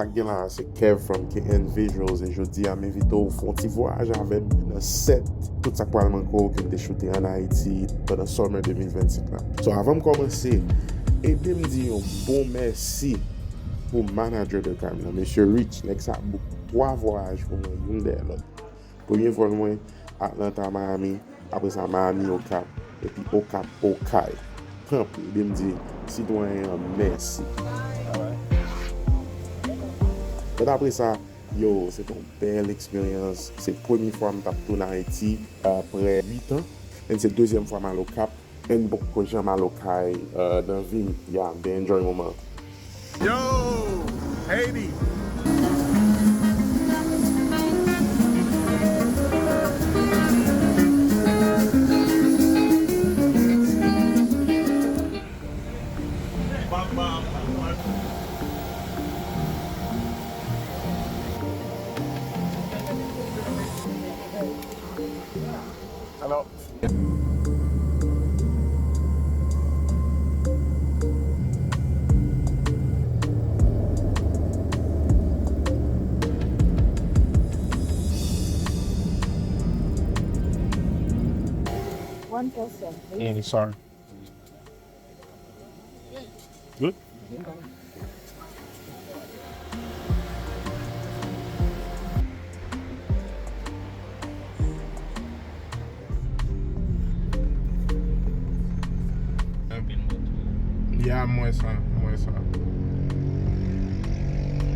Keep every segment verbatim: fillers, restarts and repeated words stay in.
Sa k gen la a se Kev from K N Visuals, e jodi a m envite w fè yon ti vwayaj avè m nan sèt tout sa k pral manke w ke m te choute ann Ayiti pandan summer de mil vennsenk la. So, avan m kòmanse, ede m di yon bon mèsi pou manager de kay m nan, Mesye Rich. Nèg sa book twa vwayaj pou mwen, youn dèyè lòt. Premye vòl mwen, Atlanta, Miami, apre sa Miami, Okap, epi Okap, Okay. Tanpri, ede m di sitwayen an mèsi. But apre sa, yo, se te yon bèl eksperyans. Se premye fwa m t ap tounen Ayiti apre uit an. And se dezyèm fwa m al Okap. And m poko janm al Okay, uh, nan vi m. Ya, m te enjoy moman. Yo, Haiti. Hello. One person, please. Yeah, sorry. Good? Ya, m wè sa, m wè sa.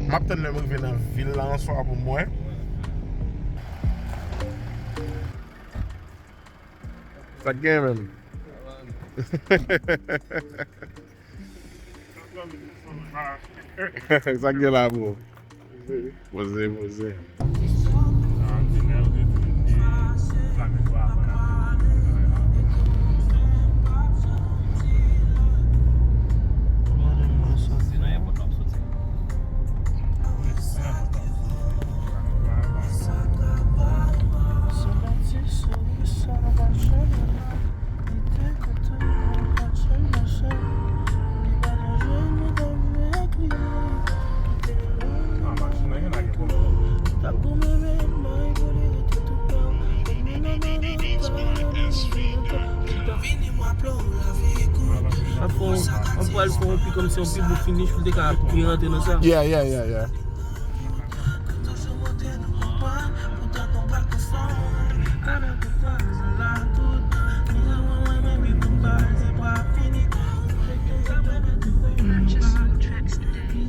M ap tann lè m rive nan vil la answa pou m wè. Sa k gen menm? Sa k gen la, bro? Poze, poze. An fè yon, an pral fè yon pi kòmsi yon pi bon finish pou te ka pi rantre nan sa. Yeah, yeah, yeah, yeah. Purchase all tracks today.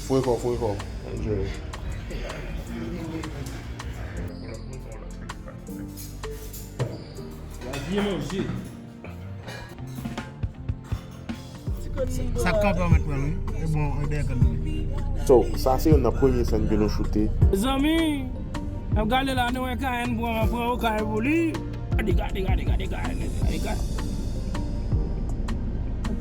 Foure kò w, foure kò w. Enjoy. Byen manje. Sa kanpe an mèt pran wi. E bon, e dèyè kanpe wi. So, sa se youn nan premye sèn ke nou choute. Zanmi, n ap gade la, nou wè Kayen pran, pran Okay pou li. Gade, gade, gade, gade Kayen, gade Kayen.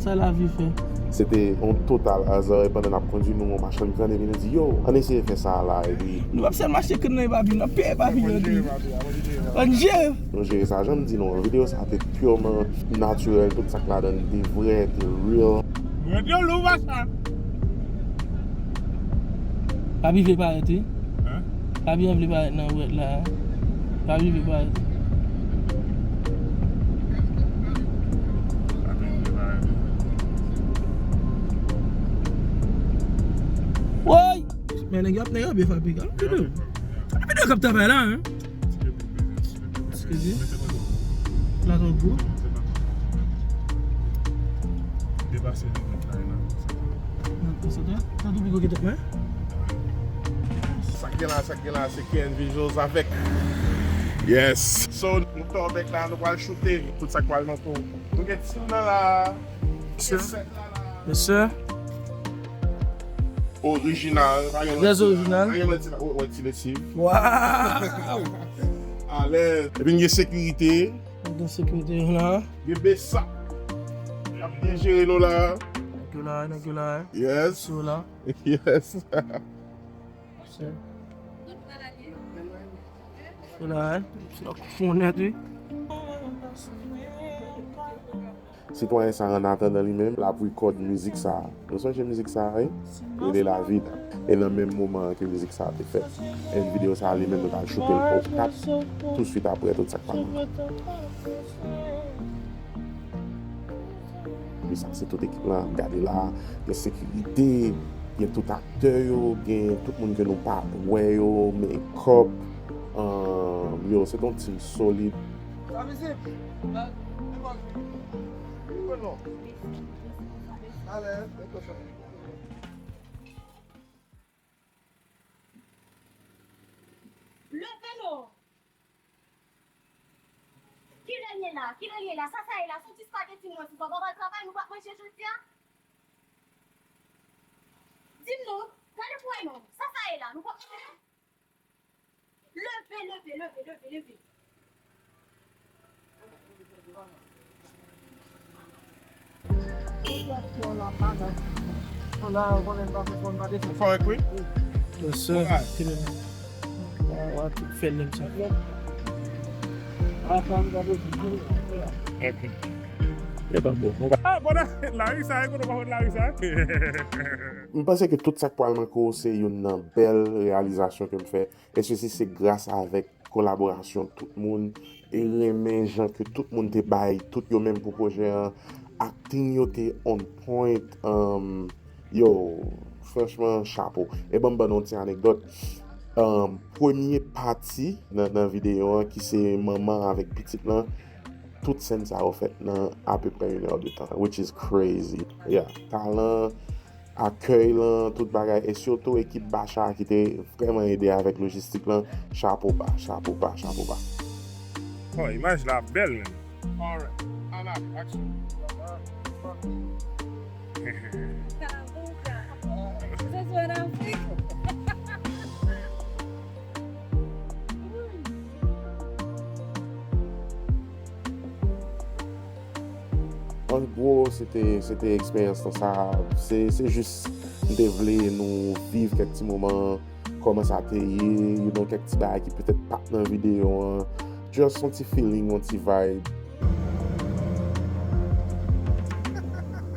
Sa lavi fè. Se te yon total aza, e pandan n ap kondui, nou wè yon machann kann, epi nou di, yo, ann eseye fè sa la, epi nou p ap sèlman achte kann nan epapi, n ap peye epapi nan tou. Ann jere. Nou jere sa, jan m di nou an, videyo sa te purman natirèl, tout sa k ladan l te vrè, te real. Mwen te lou pa sa. Papi vle parèt wi. Hein? Papi an vle parèt nan wèt la. Papi vle parèt. Papi vle parèt. Woy! Men nèg yo ap, nèg yo ap byen fabrike. Gade, gade videyo k ap travay la, hein? Excuse me. La twò gwo. Depase limit la, e nan. Nan konsèt la. Sa tou pi gwo ke tèt mwen. Sa k gen la, sa k gen la, se K N Visuals avèk. Yes. So, nou fè yon bèk la, nou pral choute tout sa k pral nan tou. Nou gen team nan la. Yes, sir. Yes, sir. Orijinal. Pa gen lòt. Yes, orijinal. Pa gen lòt ti, oh, oh, ti lesiv. Wow! Alèz. Epi n gen sekirite. Gen sekirite la. Gen B S A P. Y ap byen jere nou la. Nèg yo la, nèg yo la. Yes. Yo la. Yes. Se. Yo la, se la konnen tou. Sitwayen sa, an atandan li menm, l ap record mizik sa. Nou sonje mizik sa, wi? Rele La Vida. E nan menm moman an ke mizik sa te fèt. E videyo sa, li menm, nou t al choute l Okap. Touswit apre, tout sa k pase. Wi, sa se tout ekip lan ap gade la. Gen sekirite, gen tout aktè yo, gen tout moun ke nou pa wè yo, makeup. Ahn, yo, se t on team solid. Sa vizib. Li bon non. Alè, leve non. Kilè l ye la? Kilè l ye la? Sa sa ye la? Se yon ti spageti mwen sou kò. Papa travay, nou p ap manje jodi a? Di m non. Gade pou wè non. Sa sa ye la? Nou p ap manje? Leve, leve, leve, leve, leve. Ou kòrèk, wi. Yes, sir. Alright. Kilè l ye? Wa, wa, tout fè l menm sa. Ok. E pa bon. Ah, bon, lari sa, e kote w pa konn lari sa? M panse ke tout sa k pral manke w se youn nan bèl reyalizasyon ke m fè. E sesi se gras avèk kolaborasyon tout moun e renmen jan ke tout moun te bay tout yo menm pou pwojè an. Akting yo te on point. Ahn, yo, franchman, chapo. E ban m ban nou yon ti anekdòt. Ahn, premye pati nan, nan videyo an, ki se manman avèk pitit lan, tout sèn sa yo fèt nan apeprè inè de tan, which is crazy. Yeah, talan, akèy lan, tout bagay, e sitou ekip Bacha ki te vrèman ede avèk lojistik lan. Chapo ba, chapo ba, chapo ba. Oh, imaj la bèl, menm. Alright. An ale, action. Kalanbouka. Se sou an Afrik. An gwo, se te, se te eksperyans lan sa. Se, se jis, m te vle nou viv kèk ti moman, kòman sa te ye, you know, kèk ti bagay ki petèt pa t nan videyo an. Just yon ti feeling, yon ti vibe.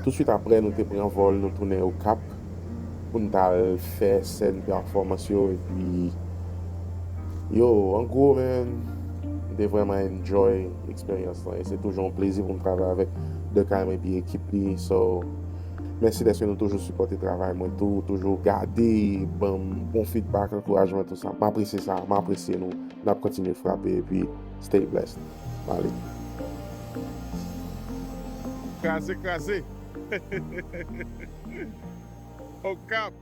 Touswit apre, nou te pran vòl, nou tounen Okap pou n t al fè sèn pèfòmans yo, epi, yo, an gwo, man, m te vrèman enjoy eksperyans lan, e se toujou yon plezi pou m travay avèk Durkheim epi ekip li. So, mèsi dèske nou toujou sipòte travay mwen tou, toujou gade, ban m bon feedback, ankourajman, tou sa. M apresye sa, m apresye nou. N ap kontinye frape, epi stay blessed. Malik. Kraze, kraze. Okap.